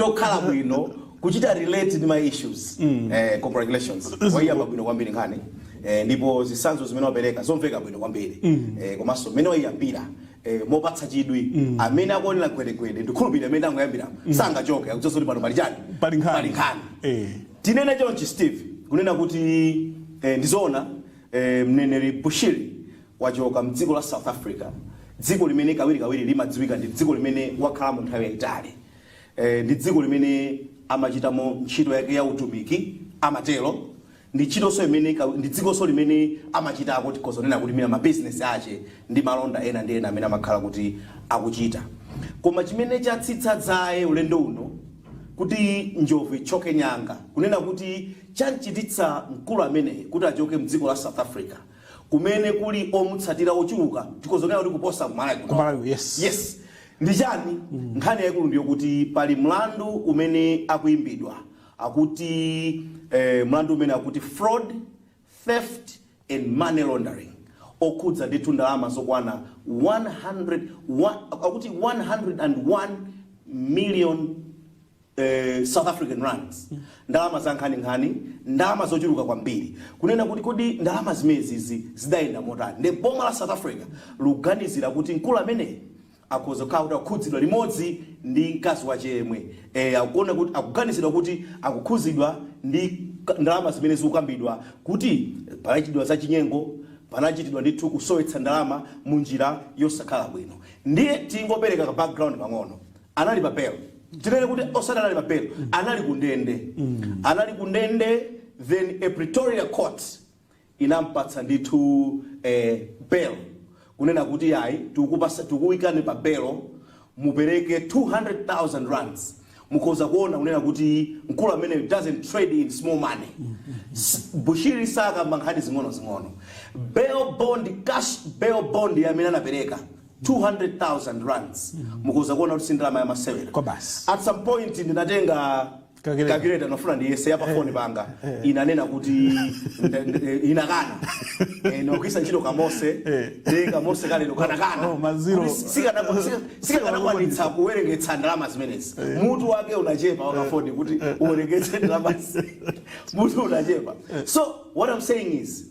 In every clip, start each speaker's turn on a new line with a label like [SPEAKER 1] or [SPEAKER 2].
[SPEAKER 1] Chokhala bwino kuchita relate ndi my issues. Congratulations, waiyamba bwino kwambiri nkhani, ndipo zitsanzo zimene wapereka zomveka bwino kwambiri, komanso mmene waiyambira mopatsa chidwi amene akuonera Gwedegwede, ndikhulupirira amene angoyambira sangachoke, akudziwa kuti pano pali chani?
[SPEAKER 2] Pali nkhani.
[SPEAKER 1] Pali nkhani. Tinene chonchi, Steve, kunena kuti ndizoona, mneneri Bushiri wachoka mdziko la South Africa, dziko limene kawirikawiri limadziwika ndi dziko limene wakhalamo nthawi yayitali, ndi dziko limene amachitamo ntchito yake ya utumiki, amatero ndi ntchitonso imene ndi dzikonso limene amachitako, tikozonena kuti mina mabizinesi ache ndi malonda ena ndi ena amene amakhala kuti akuchita. Koma chimene chatsitsa dzaye ulendo uno kuti njovu ichoke nyanga, kunena kuti chanchititsa mkulu ameneyi kuti achoke mdziko la South Africa kumene kuli omutsatira ochuluka, tikozonena kuti kuposa kumalawi kuno.
[SPEAKER 2] Kumalawi, yes.
[SPEAKER 1] Yes, ndi chani? Nkhani yayikulu ndiyo kuti pali mlandu umene akuimbidwa, akuti mlandu umene akuti fraud, theft and money laundering, okhudza ndithu ndalama zokwana 100 akuti 101 million South African rands, ndalama za nkhaninkhani, ndalama zochuluka kwambiri. Kunena kuti kodi ndalama zimenezizi zidayenda motani? Ndi boma la South Africa likuganizira kuti mkulu ameneyi akhoza kukhala kuti akukhudzidwa limodzi ndi mkazi wache yemwe, akuona kuti akuganizidwa kuti akukhudzidwa ndi ndalama zimene zikukambidwa kuti panachitidwa zachinyengo, panachitidwa ndithu kusowetsa ndalama mu njira yosakhala bwino. Ndiye tingopereka ka background pang'ono. Anali pa bail, tinene kuti osati anali pa bail, anali ku ndende. Anali ku ndende, then a Pretoria court inampatsa ndithu bail, kunena kuti ayi, tikuyikani pa bail, mupereke 200,000 rands. Mukhoza kuona kunena kuti mkulu amene doesn't trade in small money. Bushiri sakamba nkhani zing'ono-zing'ono. Bail bond, cash bail bond amene anapereka 200,000 rands, mukhoza kuona kuti sindalama yamasewera.
[SPEAKER 2] Kwa basi.
[SPEAKER 1] At some point ndinatenga
[SPEAKER 2] Calculator.
[SPEAKER 1] Calculator, nafuna ndiyese ya pafoni panga, inanena kuti inakana. Nogwisa ntchito kamose ndi kamose kalero kanakana.
[SPEAKER 2] Oh, maziro.
[SPEAKER 1] Kuti sikanakwanitsa kuwerengetsa ndalama zimenezi. Mutu wake unachepa wakafoni kuti uwerengetse ndalama, mutu unachepa. So what I'm saying is,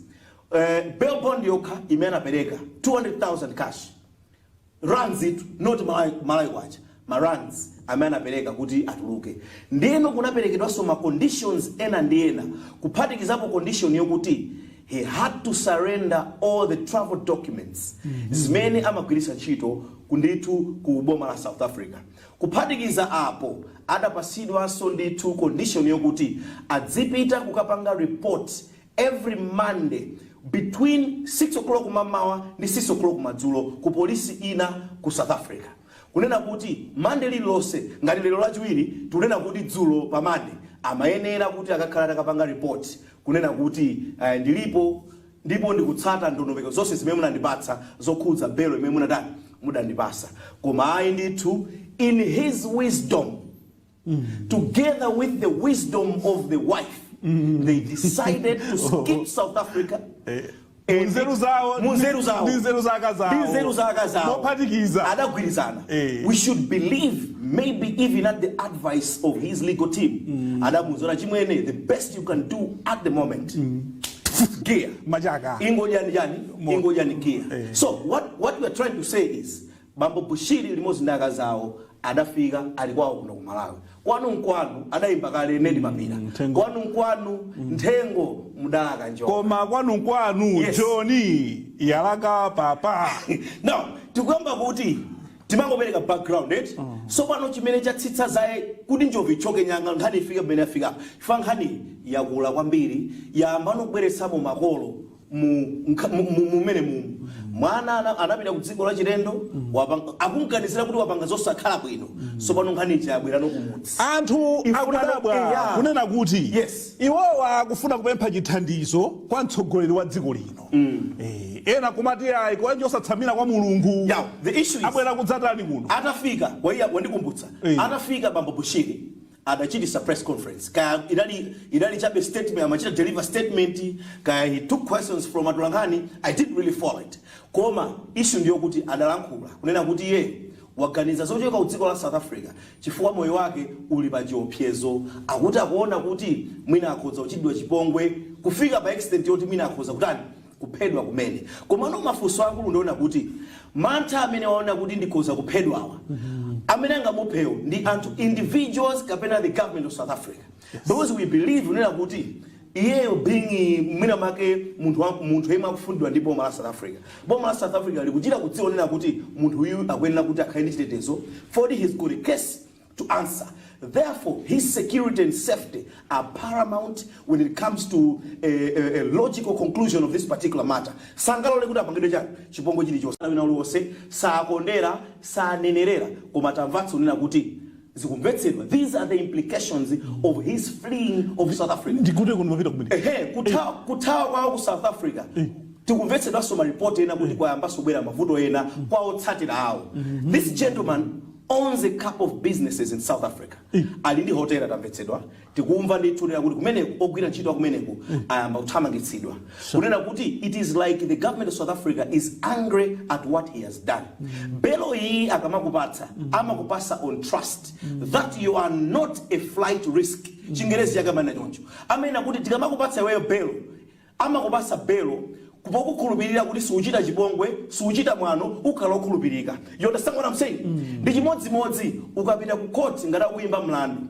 [SPEAKER 1] bail bond yokha imene anapereka 200,000 cash, rands itu, not Malawi, Malawi kwacha, ma rands amene anapereka kuti atuluke. Ndiyeno kunaperekedwanso ma conditions ena ndi ena, kuphatikizapo condition yokuti he had to surrender all the travel documents zimene amagwiritsa ntchito kundithu ku boma la South Africa. Kuphatikiza apo, adapasidwanso ndithu condition yokuti adzipita kukapanga report every Monday between 6 o'clock mamawa ndi 6 o'clock madzulo ku polisi ina ku South Africa. Kunena kuti Monday lililonse, ngati lero Lachiwiri, tikunena kuti dzulo pa Monday amayenera kuti akakhala atakapanga report, kunena kuti ndilipo ndipo ndikutsata ndondomeko zonse zimene munandipatsa zokhudza belo imene munatani, mudandipasa. Koma ayi ndithu, in his wisdom, together with the wisdom of the wife, they decided to skip South Africa.
[SPEAKER 2] Munzeru zawo.
[SPEAKER 1] Munzeru zawo.
[SPEAKER 2] Ndi nzeru zaka zawo.
[SPEAKER 1] Ndi nzeru zaka zawo.
[SPEAKER 2] Mophatikiza.
[SPEAKER 1] Adagwirizana.
[SPEAKER 2] Eh.
[SPEAKER 1] We should believe maybe even at the advice of his legal team, adamuwuza, "Chimwene, the best you can do at the moment, gear."
[SPEAKER 2] Machaka.
[SPEAKER 1] Ingodyani chani? Ingodyani gear.
[SPEAKER 2] Eh.
[SPEAKER 1] So what we are trying to say is, bambo Bushiri limodzi ndi akazi awo adafika, ali kwawo kuno ku Malawi. "Kwanu nkwanu," adayimba kale Nedi Mapira.
[SPEAKER 2] Nthengo.
[SPEAKER 1] "Kwanu nkwanu, nthengo mudalaka njoka."
[SPEAKER 2] Koma kwanu nkwanu.
[SPEAKER 1] Yes.
[SPEAKER 2] Joni yalaka papa.
[SPEAKER 1] Now tikuyamba kuti timangopereka background, right? So pano chimene chatsitsa zaye kuti njovu ichoke nyanga, nkhani ifike pamene afika, chifukwa nkhani yakula kwambiri, yamba nokubweretsamo makolo mumene mumu. Mwana anapita ku dziko la chilendo, akunganizira kuti wapanga zosakhala bwino. So pano nkhani ija yabwera kumudzi.
[SPEAKER 2] Anthu akudabwa kunena kuti iwowa akufuna kupempha chithandizo kwa mtsogoleri wa dziko lino. Ena kumati ayi, kwanji osatsamira kwa Mulungu?
[SPEAKER 1] Now the issue is,
[SPEAKER 2] abwera kudzatani kuno?
[SPEAKER 1] Atafika, waiya wandikumbutsa. Atafika bambo Bushiri adachitisa press conference, kaya idali chabe statement, amachita deliver statement, kaya he took questions from atolankhani, I didn't really follow it. Koma issue ndiyo kuti adalankhula kunena kuti ye Waganiza zochoka ku dziko la South Africa chifukwa moyo wake uli pa chiopsezo. Akuti akuona kuti mwina akhoza kuchitidwa chipongwe kufika pa extent yoti mwina akhoza kutani, kuphedwa kumene. Komano mafunso akulu ndiona kuti mantha amene waona kuti ndikhoza kuphedwawa, amene angamuphewo ndi anthu, individuals, kapena the government of South Africa? Because we believe unena kuti iyeyo being mwina make munthu yemwe akufundidwa ndi boma la South Africa, boma la South Africa likuchita kudziwa nena kuti munthu uyu akuyenera kuti akhale ndi chitetezo, for he's got a case to answer. Therefore, his security and safety are paramount when it comes to a logical conclusion of this particular matter. Sangalole kuti apangidwe chani, chipongwe chilichonse. Wina uliwonse sakondera, sanenerera, koma tamvatsa unena kuti zikumvetsedwa. These are the implications of his fleeing of South Africa.
[SPEAKER 2] Ndikuti kuno mapita kumene.
[SPEAKER 1] Ehe, kuthawa kwawo ku South Africa, tikumvetsedwanso maripoti ena kuti kwayambanso kubwera mavuto ena kwa otsatira awo. This gentleman owns a couple of businesses in South Africa. Ali ndi hotela. Tamvetsedwa, tikumva ndithu nena kuti kumeneku ogwira ntchito akumeneku ayamba kuthamangitsidwa, kunena kuti it is like the government of South Africa is angry at what he has done. Belo iyi akamakupatsa, amakupasa on trust that you are not a flight risk. Chingerezi chake amanena choncho. Amene kuti tikamakupatsa iweyo belo, amakupasa belo pokukhulupirira kuti siuchita chipongwe, siuchita mwano, ukhala okhulupirika. You understand what I'm saying? Ndi chimodzimodzi ukapita ku court, ngati akuyimba mlandu,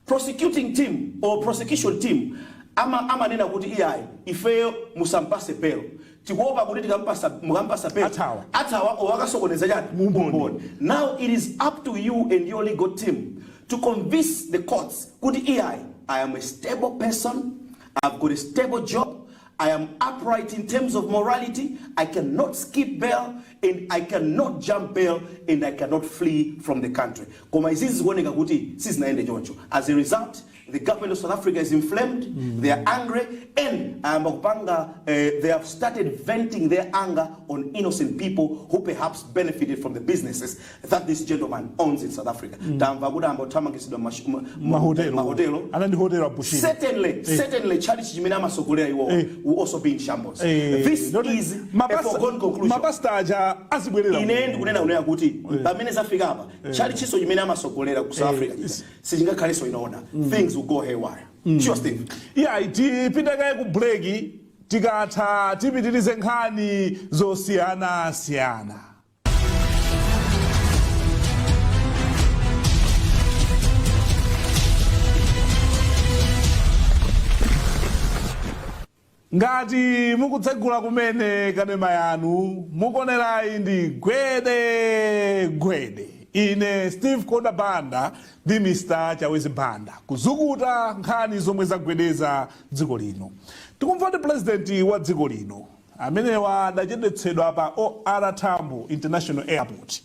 [SPEAKER 1] prosecuting team or prosecution team amanena kuti, "Iyayi, ifeyo musampase belo, tikuopa kuti tikampasa, mukampasa belo,
[SPEAKER 2] Athawa.
[SPEAKER 1] athawa or akasokoneza chani?
[SPEAKER 2] Umboni.
[SPEAKER 1] Umboni." Now it is up to you and your legal team to convince the courts kuti, "Iyayi, I am a stable person, I've got a stable job, I am upright in terms of morality. I cannot skip bail and I cannot jump bail and I cannot flee from the country." Koma izizi zikuoneka kuti sizinaende choncho. As a result, the government of South Africa is inflamed, they are angry and ayamba kupanga, they have started venting their anger on innocent people who perhaps benefited from the businesses that this gentleman owns in South Africa. Tamva kuti ayamba kuthamangitsidwa
[SPEAKER 2] Mahotelo.
[SPEAKER 1] Mahotelo.
[SPEAKER 2] Ana ndi hotelo a Bushiri.
[SPEAKER 1] Certainly, church chimene amasogolera iwo will also be in shambles. This is a foregone conclusion.
[SPEAKER 2] Mapasta aja azibwerera.
[SPEAKER 1] Ine ndikunena kunena kuti pamene zafika apa, chalichiso chimene amasogolera ku South Africa chija sichingakhalenso in order. Things will go haywire. Sure, Steve.
[SPEAKER 2] Iya, tipite kaye ku break. Tikatha tipitirize nkhani zosiyanasiyana. Ngati mukutsegula kumene kanema yanu, mukonerayi ndi Gwede Gwede. Ine Steve Konda Banda ndi Mr Chawezi Banda, kuzukuta nkhani zomwe zagwedeza dziko lino. Tikumva kuti purezidenti wa dziko lino amenewa adachedwetsedwa pa OR Tambo International Airport,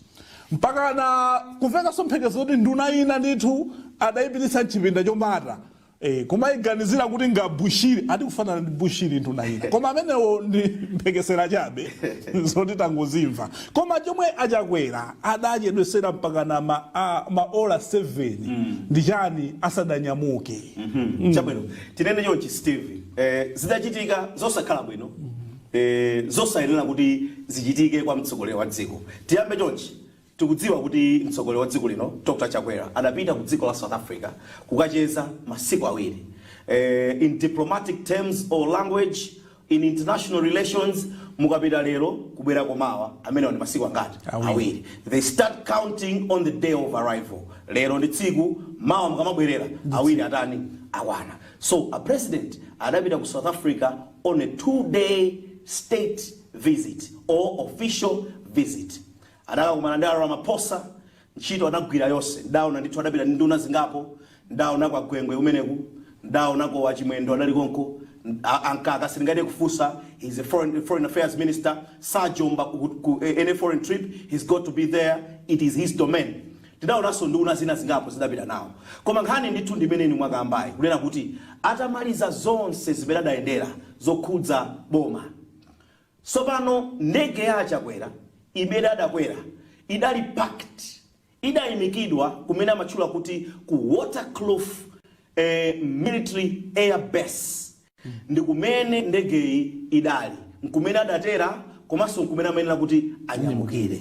[SPEAKER 2] mpakana kumvekanso mphekezo kuti nduna ina ndithu adayipititsa mchipinda chomata, kumayiganizira kuti nga Bushiri, ati kufanana ndi Bushiri nduna ina. Koma amenewo ndi mphekesera chabe zoti tangozimva. Koma chomwe achakwera adachedwesera mpakana maola 7 ndi chani asadanyamuke?
[SPEAKER 1] Chabwino, tinene chonchi, Steve. Zidachitika zosakhala bwino, zosayenera kuti zichitike kwa mtsogoleri wa dziko. Tiyambe chonchi: tikudziwa kuti mtsogoleri wa dziko lino, Dr Chakwera, adapita ku dziko la South Africa kukacheza masiku 2. In diplomatic terms or language, in international relations, mukapita lero kubwera komawa, amenewa ndi masiku angati?
[SPEAKER 2] Awiri.
[SPEAKER 1] Awiri. They start counting on the day of arrival. Lero ndi tsiku, mawa mukamabwerera, awiri atani? Akwana. So a president adapita ku South Africa on a 2-day state visit or official visit. Adakakumana ndi Ramaphosa. Ntchito anagwira yonse. Ndaona ndithu adapita ndi nduna zingapo. Ndaona kwa Gwengwe kumeneku, ndaonako achimwendo adali konko, ankaka sindingade kufunsa. He's a foreign affairs minister, sajomba ku any foreign trip. He's got to be there, it is his domain. Tidaonanso nduna zina zingapo zidapita nawo. Koma nkhani ndithu ndimeneni mwakambayi, kunena kuti atamaliza zonse zimene adayendera zokhudza boma, tsopano ndege ya achakwera imene adakwera idali parked, idayimikidwa kumene amatchula kuti ku Waterkloof Military Air Base. Ndi kumene ndegeyi idali, nkumene adatera. komanso kumene amayenera kuti anyamukire.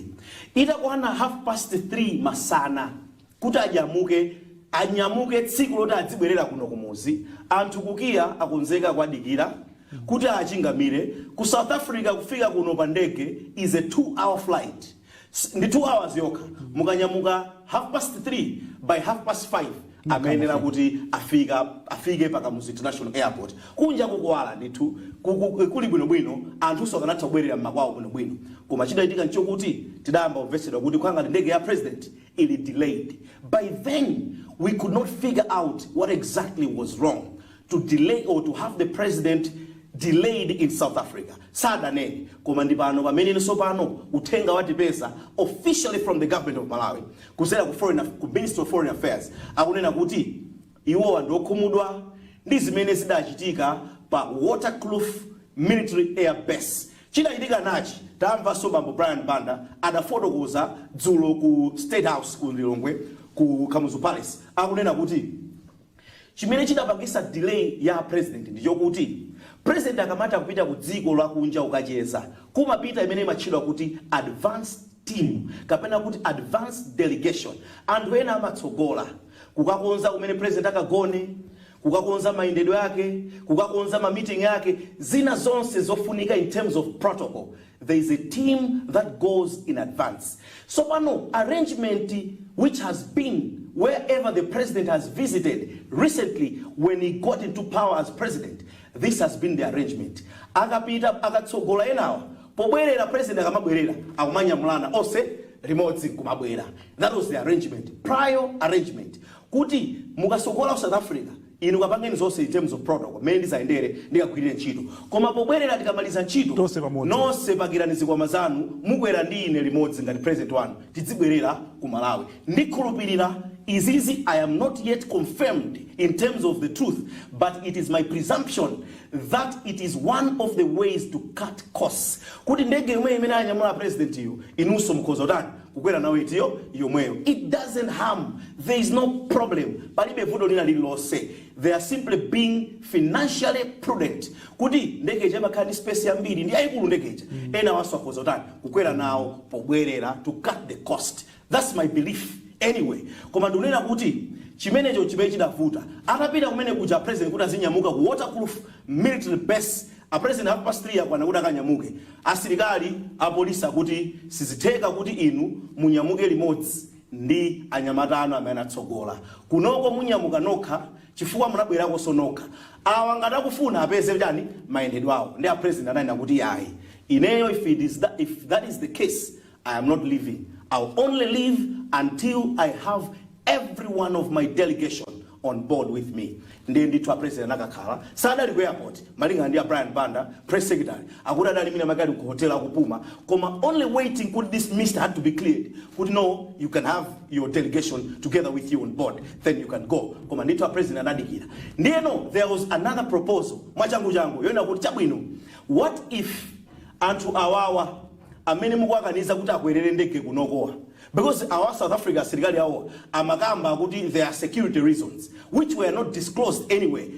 [SPEAKER 1] Itakwana 3:30 masana kuti anyamuke, anyamuke tsiku loti adzibwerera kuno kumuzi, anthu ku KIA akonzeka kwadikira kuti achingamire. Ku South Africa kufika kuno pa ndege is a 2-hour flight. Ndi 2 hours yokha. Mukanyamuka 3:30, by 5:30 amayenera kuti afike pa Kamuzu International Airport. Kunja kukuwala ndithu, kuli bwinobwino, anthuso akanatha kubwerera mmakwawo bwinobwino. Koma chidachitika nchokuti tidayamba kumvetsedwa kuti kwangati ndege ya president ili delayed. By then we could not figure out what exactly was wrong to delay or to have the president delayed in South Africa. Sadanene. Koma ndi pano pamene tsopano uthenga watipeza officially from the government of Malawi kuzera ku Ministry of Foreign Affairs, akunena kuti iwowa ndi okhumudwa ndi zimene zidachitika pa Waterkloof Military Air Base. Chidachitika nachi, tamvanso bambo Brian Banda adafotokoza dzulo ku State House ku Lilongwe, ku Kamuzu Palace, akunena kuti chimene chidapangisa delay ya president ndichokuti president akamati akupita ku dziko lakunja ukacheza, kumapita imene imatchedwa kuti advance team kapena kuti advance delegation. Anthu ena amatsogola kukakonza kumene president akagone, kukakonza mayendedwe ake, kukakonza ma meeting ake, zina zonse zofunika in terms of protocol. There is a team that goes in advance. So pano arrangement which has been wherever the president has visited recently when he got into power as president, this has been the arrangement. Akapita akatsogola enawa, pobwerera president akamabwerera akumanyamulana onse limodzi kumabwera. That was the arrangement, prior arrangement, kuti mukasogola ku South Africa, inu kapangeni zonse in terms of protocol mmene ndizayendere, ndikagwirire ntchito, koma pobwerera tikamaliza ntchito,
[SPEAKER 2] Tonse pamodzi.
[SPEAKER 1] Nonse pakirani zikwama zanu, mukwera ndi ine limodzi ngati president wanu, tidzibwerera ku Malawi. Ndikhulupirira izizi, I am not yet confirmed in terms of the truth, but it is my presumption that it is one of the ways to cut costs, kuti ndege yomwe imene anyamula president iyo, inunso mukhoza kutani, kukwera nawo itiyo yomweyo. It doesn't harm, there is no problem, palibe vuto lina lililonse. They are simply being financially prudent kuti ndege ija imakhala ndi space yambiri, ndi yayikulu ndege ija, ena waso akhoza kutani, kukwera nawo pobwerera, to cut the cost. That's my belief anyway. Koma ndikunena kuti chimenecho chimene chidavuta, atapita kumene kuja president kuti azinyamuka ku Waterkloof Military Base, a president 3:30 akwana kuti akanyamuke, asilikali apolisi akuti sizitheka kuti inu munyamuke limodzi ndi anyamata anu amene atsogola kunoko, munyamuka nokha chifukwa munabwerakonso nokha. Awa ngati akufuna apeze chani, mayendedwe awo. Ndi a president ananena kuti ayi, ineyo if that is the case, I am not leaving. I will only leave until I have every one of my delegation on board with me. Ndiye ndithu a president akakhala sadali ku airport, malingana ndi a Brian Banda, press secretary, akuti adali mina makali ku hotel akupuma, koma only waiting kuti this mist had to be cleared, kuti no, you can have your delegation together with you on board, then you can go. Koma ndithu a president anadikira. Ndiyeno there was another proposal mwachangu changu yoona kuti chabwino, what if anthu awawa amene mukuwakaniza kuti akwerere ndege kunokowa, because our South Africa asilikali awo amakamba kuti there are security reasons which were not disclosed anyway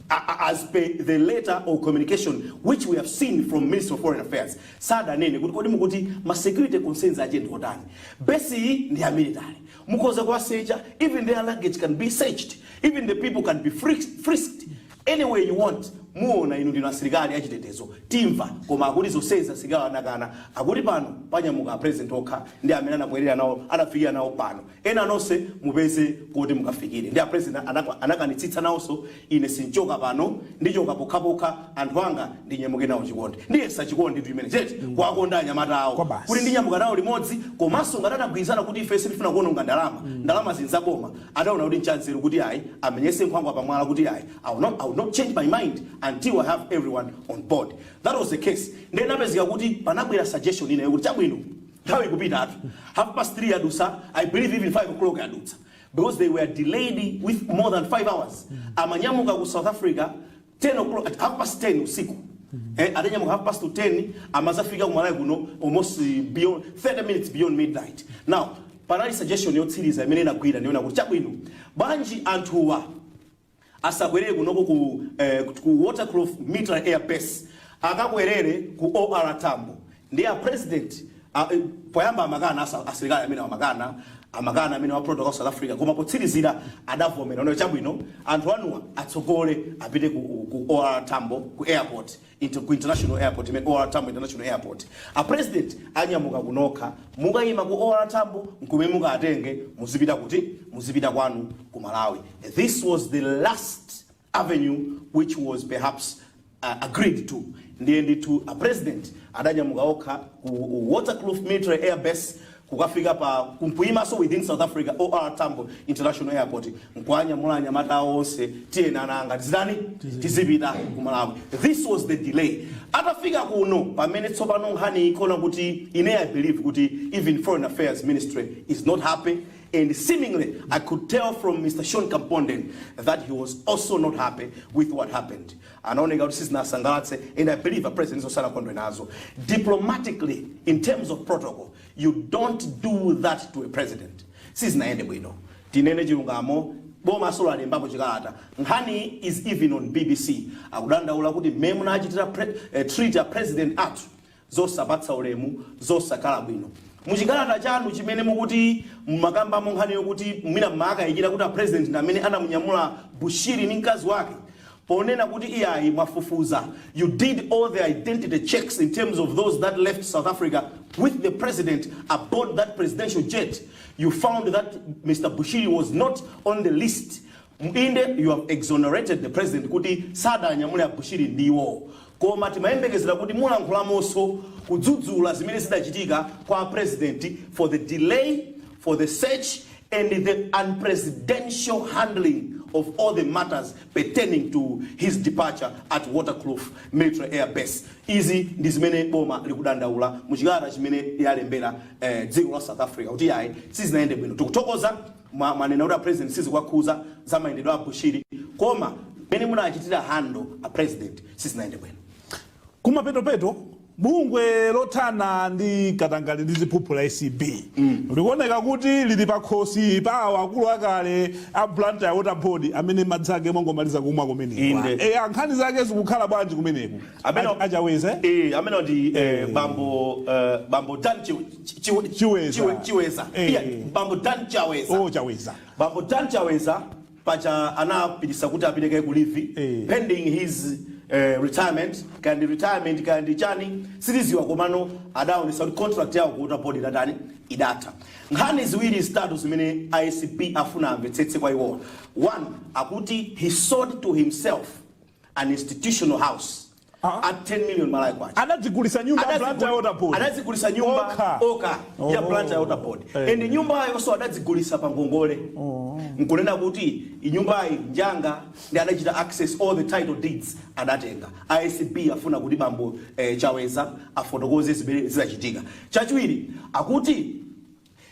[SPEAKER 1] as per the letter or communication which we have seen from Minister of Foreign Affairs. Sadanene kuti kodi mukuti ma security concerns ache ndi otani. Base iyi ndi ya military, mukhoza kuwasecha, even their luggage can be searched, even the people can be frisked any way you want. Muona inu ndinu asilikali achitetezo, timva. Koma akuti zonsezi asilikali anakana, akuti pano panyamuka president okha, ndi amene anabwerera nawo, anafikira nawo pano, ena nonse mupeze kuti mukafikire. Ndi a president anakanitsitsa nawonso, ine sinchoka pano, ndichoka pokhapokha anthu anga ndinyamuke nawo. Chikondi ndiyesa chikondi tu imene chete kuwakonda anyamata awo
[SPEAKER 2] Kwa basi.
[SPEAKER 1] kuti ndinyamuka nawo limodzi. Komanso ngati anagwirizana kuti ife sitifuna kuononga ndalama, ndalama zinzaboma, adaona kuti nchanzeru kuti ayi, amenyese nkhwangwa pamwala kuti ayi, I will not change my mind until I have everyone on board. That was the case. Ndiye napezeka kuti panabwera suggestion ina yokuti chabwino, nthawi ikupitatu, 3:30 yadutsa, I believe even 5 o'clock yadutsa, because they were delayed with more than 5 hours. Amanyamuka ku South Africa 10 o'clock, at 10:30 usiku. Atanyamuka half past to 10, amazafika ku Malawi kuno almost beyond 30 minutes beyond midnight. Now panali suggestion yotsiriza imene inagwira, ndiona kuti chabwino, bwanji anthuwa asakwerere kunoko ku Waterkloof Military Air Base, akakwerere ku OR Tambo. Ndi a president poyamba amakana, asilikali amene amakana amene wa protocol South Africa, koma potsirizira adavomera ono, chabwino, anthu anuwa atsogole apite ku OR Tambo, ku airport, ku international airport imene OR Tambo International Airport. A president anyamuka kunokha, mukayima ku OR Tambo nkume mukatenge, muzipita kuti muzipita kwanu ku Malawi. This was the last avenue which was perhaps agreed to. Ndiye ndithu a president adanyamuka okha ku Waterkloof Military Air Base, kukafika pa kumpuimaso within South Africa, OR Tambo International Airport, nkuanyamula anyamata awo onse, "Tiyeni ananga, tizitani? Tizipita ku Malawi." This was the delay. Atafika kuno, pamene tsopano nkhani ikona kuti ine I believe kuti even Foreign Affairs Ministry is not happy, and seemingly I could tell from Mr. Sean Kampondeni that he was also not happy with what happened. Anaoneka kuti sizinasangalatse, and I believe a president sanakondwe nazo. Diplomatically, in terms of protocol, you don't do that to a president. Sizinayende bwino, tinene chilungamo. Boma solo alembapo chikalata. Nkhani is even on BBC. Akudandaula kuti mmene munachitira treat a president athu, zosapatsa ulemu, zosakhala bwino. Muchikalata chanu chimene mukuti mmakambamo nkhani yokuti mwina mmakayikira kuti a president ndi amene anamunyamula Bushiri ndi mkazi wake, ponena kuti iyayi, mwafufuza, you did all the identity checks in terms of those that left South Africa with the president aboard that presidential jet. You found that Mr. Bushiri was not on the list. Inde, you have exonerated the president kuti sadanyamule Bushiri ndiwo, koma timayembekezera kuti mulankhulamonso kudzudzula zimene zidachitika kwa president for the delay, for the search and the unpresidential handling of all the matters pertaining to his departure at Waterkloof Military Air Base. Izi ndi zimene boma likudandaula muchikalata chimene yalembera dziko la South Africa kuti yayi, sizinayende bwino. Tikuthokoza mwanena kuti a president sizikuwakhuza za mayendedwe a Bushiri, koma mene munachitira handle a president sizinayende bwino.
[SPEAKER 2] Kumapetopeto, bungwe lothana ndi katangale ndi ziphuphu la ACB likuoneka kuti lili pakhosi pa akulu akale a Blantyre Water Board amene madzi ake mwangomaliza kumwa kumeneko.
[SPEAKER 1] Inde.
[SPEAKER 2] Nkhani zake zikukhala bwanji kumeneko? Achaweza, eh?
[SPEAKER 1] Amene ndi bambo Dan
[SPEAKER 2] Chiweza.
[SPEAKER 1] Chiweza. Iya, bambo Dan Chaweza.
[SPEAKER 2] Oh, Chaweza.
[SPEAKER 1] Bambo Dan Chaweza pacha anapitisa kuti apereke ku leave pending his retirement, kandi retirement kandi chani sitiziwa, komano adaonesa kuti contract yawo ku Water Board idatani? Idatha. Nkhani ziwiri zitatu zimene ACB afuna amvetsetse kwa iwowa: one, akuti he sold to himself an institutional house at 10 million Malawi kwacha.
[SPEAKER 2] Anadzigulisa nyumba Blantyre Water Board?
[SPEAKER 1] Anadzigulisa nyumba.
[SPEAKER 2] Okha.
[SPEAKER 1] Okha ya Blantyre Water Board. And nyumbayo so adadzigulisa pa ngongole, nkunena kuti inyumbayi njanga, ndi adachita access all the title deeds, adatenga. ACB afuna kuti bambo Chaweza afotokoze zimene zidachitika. Chachiwiri, akuti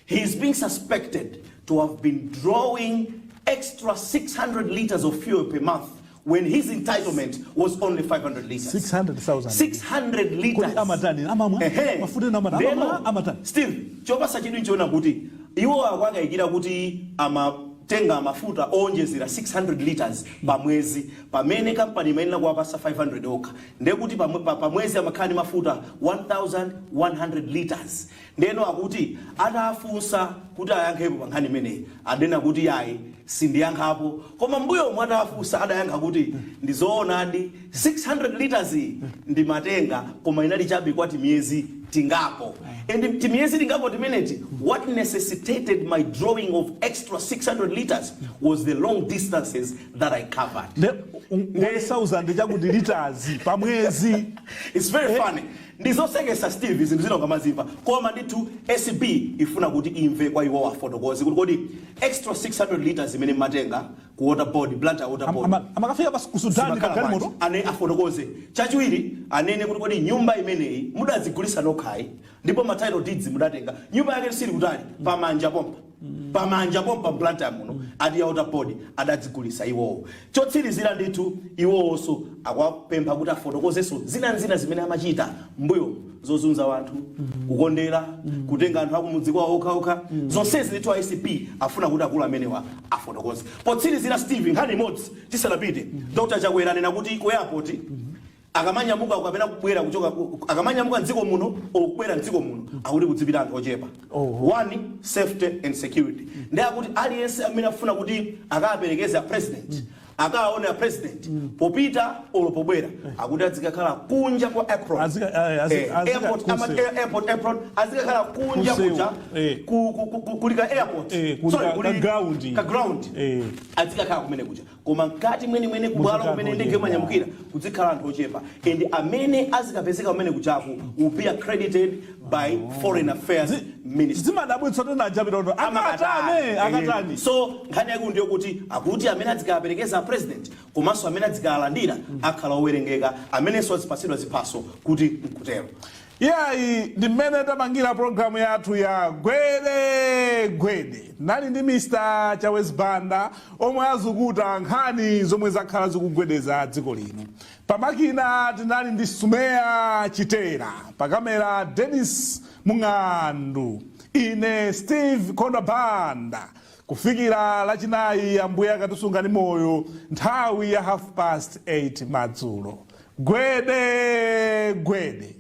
[SPEAKER 1] he is being suspected to have been drawing extra 600 liters of fuel per month when his entitlement was only 500 liters.
[SPEAKER 2] 600,000?
[SPEAKER 1] 600 liters.
[SPEAKER 2] Kodi amatani? Amamwa?
[SPEAKER 1] Ehe.
[SPEAKER 2] Mafuta ena amatani?
[SPEAKER 1] Ndeno,
[SPEAKER 2] Amamwa? Amatani?
[SPEAKER 1] Steve, chopasa chidwi nchiona kuti iwo akwakayikira kuti amatenga mafuta owonjezera 600 liters pa mwezi, pamene kampani imayenera kuwapasa 500 okha. Ndekuti pa mwezi amakhala ndi mafuta 1100 liters. Ndeno akuti atafunsa kuti ayankhepo pa nkhani imeneyi, adanena kuti yayi, sindiyankhapo. Koma mbuyo omwe atafunsa adayankha kuti ndizoonadi, 600 liters iyi ndimatenga, koma inali chabe kwati miyezi tingapo, and timiyezi tingapo timeneti, what necessitated my drawing of extra 600 liters was the long distances that I covered.
[SPEAKER 2] Ne 1000 chakuti liters pa mwezi.
[SPEAKER 1] It's very funny, ndizosekesa, Steve, zinthu zina ukamazimva. Koma ndithu ACB ifuna kuti imve kwa iwo, afotokoze kuti kodi extra 600 liters imene mmatenga ku Water Board, Blantyre Water Board,
[SPEAKER 2] Amakafika pa ku Sudani pa
[SPEAKER 1] zimakhala
[SPEAKER 2] galimoto?
[SPEAKER 1] bwanji? Ane afotokoze. Chachiwiri, anene kuti kodi nyumba imeneyi mudadzigulisa nokhayi, ndipo ma title deeds mudatenga? Nyumba yake sili kutali, pamanja pompa, pamanja pompa Blantyre muno, ati ya Water Board adadzigulisa iwowo. Chotsirizira ndithu, iwowonso akuwapempha kuti afotokozenso zinanzina zimene amachita mbuyo, zozunza wanthu, kukondera, kutenga anthu akumudzi kwawo okhaokha. Zonsezi ndithu ACB afuna kuti akulu amenewa afotokoze. Potsirizira, Steve, nkhani imodzi tisanapite. Dr Chakwera anena kuti ku airport Akamanyamuka kapena kubwera kuchoka akamanyamuka mdziko muno okubwera mdziko muno, akuti kudzipita anthu ochepa. One, safety and security. Ndi akuti aliyense amene afuna kuti akawaperekeze a president, akaone a president popita olo pobwera, akuti azikakhala kunja kwa apron. Airport, airport apron, azikakhala kunja
[SPEAKER 2] Kusewu,
[SPEAKER 1] kuja kuli ka airport.
[SPEAKER 2] Kuli
[SPEAKER 1] Sorry,
[SPEAKER 2] ka ground.
[SPEAKER 1] Ka ground. Azikakhala kumene kuja, koma mkati mwenimweni kubwalo
[SPEAKER 2] Muzikhala
[SPEAKER 1] kumene
[SPEAKER 2] anthu
[SPEAKER 1] ndege
[SPEAKER 2] ochepa.
[SPEAKER 1] imanyamukira kuzikhala anthu ochepa, and amene azikapezeka kumene kujaku will be accredited by Foreign Affairs Ministry.
[SPEAKER 2] Zimadabwitsa kuti najapita kuti akatani, akatani?
[SPEAKER 1] So nkhani yake ndiyo kuti akuti amene azikaperekeza president komanso amene azikalandira akhala owerengeka, amenenso azipatsidwa ziphaso kuti nkutero.
[SPEAKER 2] Iyayi, ndi mmene tamangira programu yathu ya Gwede Gwede. Nali ndi Mr Chawezi Banda omwe azukuta nkhani zomwe zakhala zikugwedeza dziko lino. Pamakina tinali ndi Sumeya Chitera, pakamera Denis Mung'andu, ine Steve Konda Banda. Kufikira Lachinayi, Ambuye akatisungani moyo, nthawi ya 8:30 madzulo. Gwede Gwede.